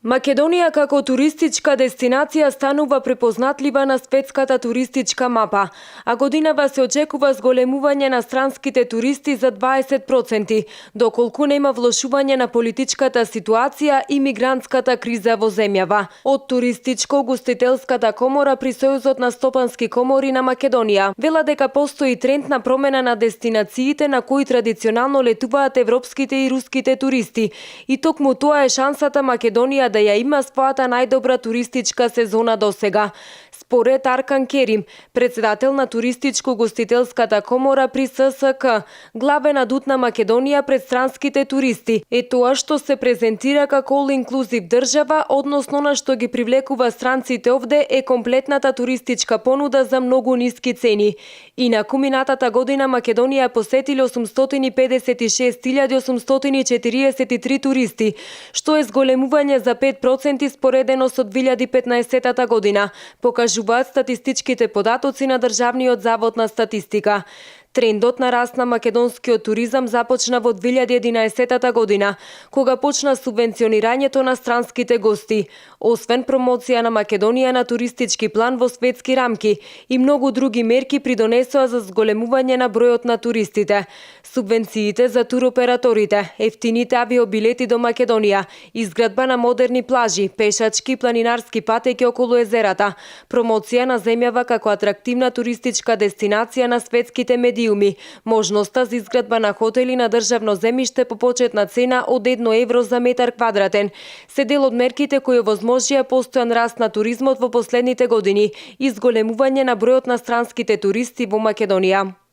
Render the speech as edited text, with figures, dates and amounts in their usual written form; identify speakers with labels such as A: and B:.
A: Македонија како туристичка дестинација станува препознатлива на светската туристичка мапа, а годинава се очекува зголемување на странските туристи за 20%, доколку нема влошување на политичката ситуација и мигрантската криза во земјава. Од Туристичко-гостителската комора при Сојузот на стопански комори на Македонија вела дека постои тренд на промена на дестинациите на кои традиционално летуваат европските и руските туристи, и токму тоа е шансата Македонија да ја има својата најдобра туристичка сезона досега. Според Аркан Керим, председател на Туристичко-гостителската комора при ССК, главен адут на Македонија пред странските туристи е тоа што се презентира како all-inclusive држава, односно на што ги привлекува странците овде е комплетната туристичка понуда за многу ниски цени. Инаку минатата година Македонија посетиле 856.843 туристи, што е зголемување за 5% споредено со 2015 година, покажуваат статистичките податоци на Државниот завод на статистика. Трендот на раст на македонскиот туризам започна во 2011 година, кога почна субвенционирањето на странските гости. Освен промоција на Македонија на туристички план во светски рамки и многу други мерки придонесоа за зголемување на бројот на туристите. Субвенциите за туроператорите, ефтините авиобилети до Македонија, изградба на модерни плажи, пешачки и планинарски патеки околу езерата, промоција на земјава како атрактивна туристичка дестинација на светските медиуми, можноста за изградба на хотели на државно земјиште по почетна цена од 1 евро за метар квадратен, се дел од мерките кои овозможија постојан раст на туризмот во последните години и зголемување на бројот на странските туристи во Македонија.